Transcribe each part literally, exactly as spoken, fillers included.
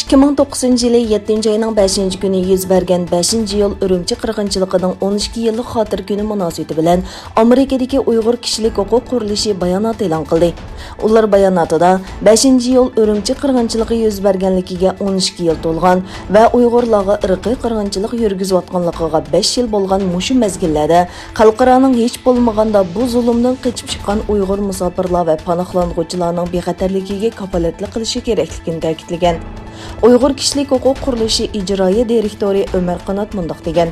ئىككى مىڭ توققۇزىنچى يىلى يەتتىنچى ئاينىڭ بەشىنچى كۈنى يۈز بەرگەن بەشىنچى يول ئۈرۈمچى قىرغىنچىلىقىنىڭ ئون ئىككى يىللىق خاتىرە كۈنى مۇناسىۋىتى بىلەن ئامېرىكىدىكى ئۇيغۇر كىشىلىك ھوقۇق قۇرۇلۇشى بايانات ئېلان قىلدى. ئۇلار باياناتىدا، بەشىنچى يول ئۈرۈمچى قىرغىنچىلىقى يۈز بەرگەنلىكىگە ئون ئىككى يىل تولغان ۋە ئۇيغۇرلارغا ئىرقىي قىرغىنچىلىق يۈرگۈزۈۋاتقانلىقىغا بەش يىل بولغان مۇشۇ مەزگىللەردە خەلقئارانىڭ ھېچ بولمىغاندا بۇ زۇلۇمدىن قېچىپ چىققان ئۇيغۇر مۇساپىرلار ۋە پاناھلانغۇچىلارنىڭ بىخەتەرلىكىگە كاپالەتلىك قىلىشى كېرەكلىكىنى تەكىتلىگەن. ئۇيغۇر كىشىلىك ھوقۇق قۇرۇلۇشى ئىجرائىيە دىرېكتورى ئۆمەر قانات مۇنداق دېگەن: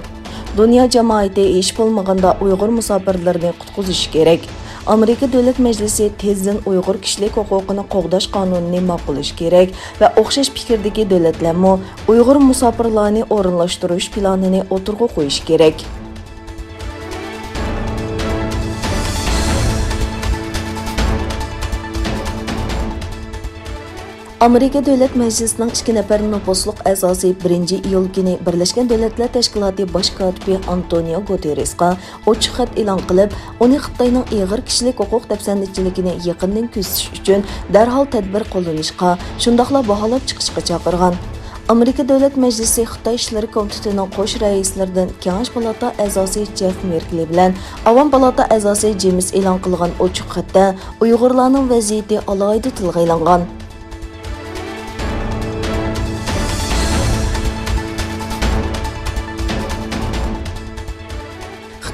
دۇنيا جامائىتى ھېچ بولمىغاندا ئۇيغۇر مۇساپىرلىرىنى قۇتقۇزۇشى كېرەك. ئامېرىكا دۆلەت مەجلىسى تېزدىن ئۇيغۇر كىشىلىك ھوقۇقىنى قوغداش قانۇنىنى ماقۇللىشى كېرەك ۋە ئوخشاش پىكىردىكى دۆلەتلەرمۇ ئۇيغۇر مۇساپىرلارنى ئورۇنلاشتۇرۇش پىلانىنى ئوتتۇرىغا قويۇشى كېرەك. ئامېرىكا دۆلەت مەجلىسىنىڭ ئىككى نەپەر نوپۇزلۇق ئەزاسى بىرىنچى ئىيۇل كۈنى بىرلەشكەن دۆلەتلەر تەشكىلاتى باش كاتىپى ئانتونىئو گۇتېررېسقا ئوچۇق خەت ئېلان قىلىپ، ئۇنى خىتاينىڭ ئېغىر كىشىلىك ھوقۇق دەپسەندىچىلىكىنى يېقىندىن كۆزىتىش ئۈچۈن دەرھال تەدبىر قوللىنىشقا، شۇنداقلا باھالاپ چىقىشقا چاقىرغان. ئامېرىكا دۆلەت مەجلىسى خىتاي ئىشلىرى كومىتېتىنىڭ قوش رەئىسلىرىدىن كېڭەش پالاتا ئەزاسى جېف مېركلى بىلەن ئاۋام پالاتا ئەزاسى جېمس ئېلان قىلغان ئوچۇق خەتتە ئۇيغۇرلارنىڭ ۋەزىيىتى ئالاھىدە تىلغا ئېلىنغان.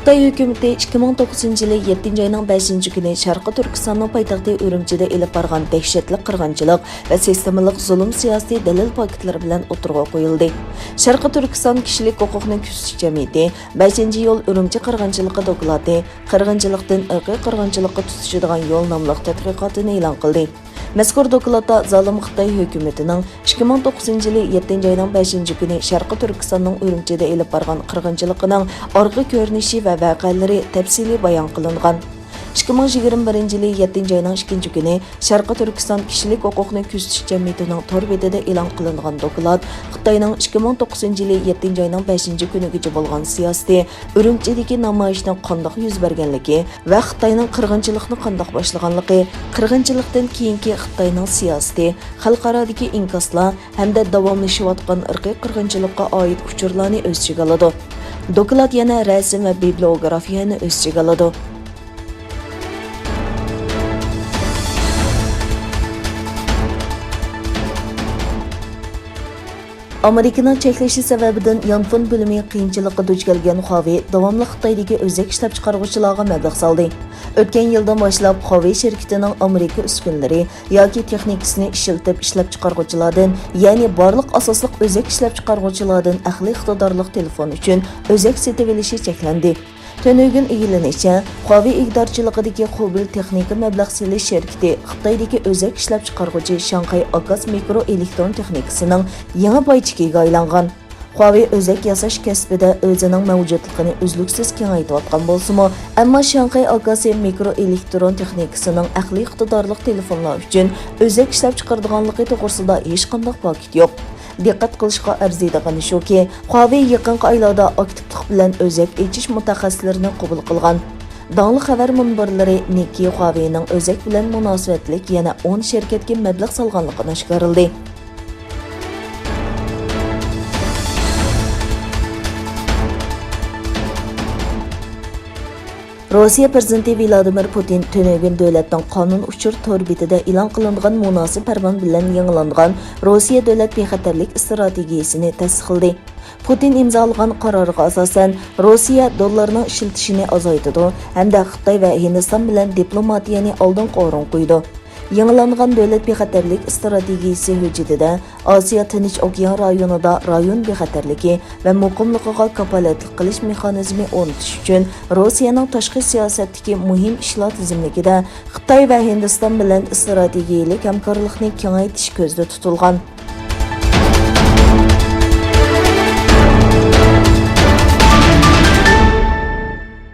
خىتاي ھۆكۈمىتى ئىككى مىڭ توققۇزىنچى يىلى يەتتىنچى ئاينىڭ بەشىنچى كۈنى شەرقىي تۈركىستاننىڭ پايتەختى ئۈرۈمچىدە ئېلىپ بارغان دەھشەتلىك قىرغىنچىلىق ۋە سىستېمىلىق زۇلۇم سىياسىتى دەلىل پاكىتلىرى بىلەن ئوتتۇرىغا قويۇلدى. شەرقىي تۈركىستان كىشىلىك ھوقۇقنى كۆزىتىش جەمئىيىتى بەشىنچى يول ئۈرۈمچى قىرغىنچىلىقى دوكلاتى، قىرغىنچىلىقتىن ئىرقىي قىرغىنچىلىققا تۇتىشىدىغان يول ناملىق تەتقىقاتىنى ئېلان قىلدى. مەزكۇر دوكلاتتا زالىم خىتاي ھۆكۈمىتىنىڭ ئىككى مىڭ توققۇزىنچى يىلى يەتتىنچى ئاينىڭ بەشىنچى كۈنى شەرقىي تۈركىستاننىڭ ئۈرۈمچىدە ئېلىپ بارغان قىرغىنچىلىقىنىڭ ئارقا كۆرۈنۈشى ۋە ۋەقەلىرى تەپسىلىي بايان قىلىنغان. ئىككى مىڭ يىگىرمە بىرىنچى يىلى يەتتىنچى ئاينىڭ ئىككىنچى كۈنى شەرقىي تۈركىستان كىشىلىك ھوقۇقنى كۆزىتىش جەمئىيىتىنىڭ تور بېتىدە ئېلان قىلىنغان دوكلات خىتاينىڭ ئىككى مىڭ توققۇزىنچى يىلى يەتتىنچى ئاينىڭ بەشىنچى كۈنىگىچە بولغان سىياسىتى، ئۈرۈمچىدىكى نامايىشنىڭ قانداق يۈز بەرگەنلىكى، ۋە خىتاينىڭ قىرغىنچىلىقنى قانداق باشلىغانلىقى، قىرغىنچىلىقتىن كېيىنكى خىتاينىڭ سىياسىتى، خەلقئارادىكى ئىنكاسلار ھەمدە داۋاملىشىۋاتقان ئىرقىي قىرغىنچىلىققا ئائىت ئۇچۇرلارنى ئۆز ئىچىگە ئالىدۇ. دوكلات يەنە رەسىم ۋە بىبلىيوگرافىيەنى ئۆز ئىچىگە ئالىدۇ. ئامېرىكىنىڭ چەكلىشى سەۋەبىدىن يانفون بۆلۈمى قىيىنچىلىققا دۇچ كەلگەن خاۋېي داۋاملىق خىتايدىكى ئۆزەك ئىشلەپچىقارغۇچىلارغا مەبلەغ سالدى. ئۆتكەن يىلدىن باشلاپ خاۋېي شىركىتىنىڭ ئامېرىكا ئۈسكۈنىلىرى ياكى تېخنىكىسىنى ئىشلىتىپ ئىشلەپچىقارغۇچىلاردىن، يەنى بارلىق ئاساسلىق ئۆزەك ئىشلەپچىقارغۇچىلاردىن ئەقلىي ئىقتىدارلىق تېلېفون ئۈچۈن ئۆزەك سېتىۋېلىشى چەكلەندى. تۈنۈگۈن ئىگىلىنىشىچە، خاۋېي ئىگىدارچىلىقىدىكى خۇبېي تېخنىكا مەبلەغ سېلىش شىركىتى خىتايدىكى ئۆزەك ئىشلەپچىقارغۇچى شاڭخەي ئاكاس مىكرو ئېلېكترون تېخنىكىسىنىڭ يېڭى باي چېكىگە ئايلانغان. خاۋېي ئۆزەك ياساش كەسپىدە ئۆزىنىڭ مەۋجۇتلۇقىنى ئۈزلۈكسىز كېڭەيتىۋاتقان بولسىمۇ، ئەمما شاڭخەي ئاكاسى مىكرو ئېلېكترون تېخنىكىسىنىڭ ئەقلىي ئىقتىدارلىق تېلېفونلار ئۈچۈن ئۆزەك ئىشلەپچىقىرىدىغانلىقى توغرىسىدا ھېچقانداق پاكىت يوق. دىققەت قىلىشقا ئەرزىيدىغىنى شۇكى، خاۋېي يېقىنقى ئايلاردا ئاكتىپلىق بىلەن ئۆزەك ئېچىش مۇتەخەسسىسلىرىنى قوبۇل قىلغان. داڭلىق خەۋەر مۇنبەرلىرى نىككېي خاۋېينىڭ ئۆزەك بىلەن مۇناسىۋەتلىك يەنە ئون شىركەتكە مەبلەغ سالغانلىقىنى ئاشكارىلىدى. روسىيە پىرېزىدېنتى ۋلادىمىر پۇتىن تۈنۈگۈن دۆلەتنىڭ قانۇن ئۇچۇر تور بېتىدە ئېلان قىلىنغان مۇناسىپ پەرمان بىلەن يېڭىلانغان روسىيە دۆلەت بىخەتەرلىك ئىستراتېگىيىسىنى تەستىقلىدى. پۇتىن ئىمزالىغان قارارغا ئاساسەن، روسىيە دوللارنىڭ ئىشلىتىشىنى ئازايتىدۇ ھەمدە خىتاي ۋە ھىندىستان بىلەن دىپلوماتىيەنى ئالدىنقى ئورۇنغا قويىدۇ. يېڭىلانغان دۆلەت بىخەتەرلىك ئىستراتېگىيىسى ھۆججىتىدە ئاسىيا تىنچ ئوكيان رايونىدا رايون بىخەتەرلىكى ۋە مۇقىملىقىغا كاپالەتلىك قىلىش مېخانىزمى ئورنىتىش ئۈچۈن روسىيەنىڭ تاشقى سىياسەتتىكى مۇھىم ئىشلار تىزىملىكىدە خىتاي ۋە ھىندىستان بىلەن ئىستراتېگىيەلىك ھەمكارلىقنى كېڭەيتىش كۆزدە تۇتۇلغان.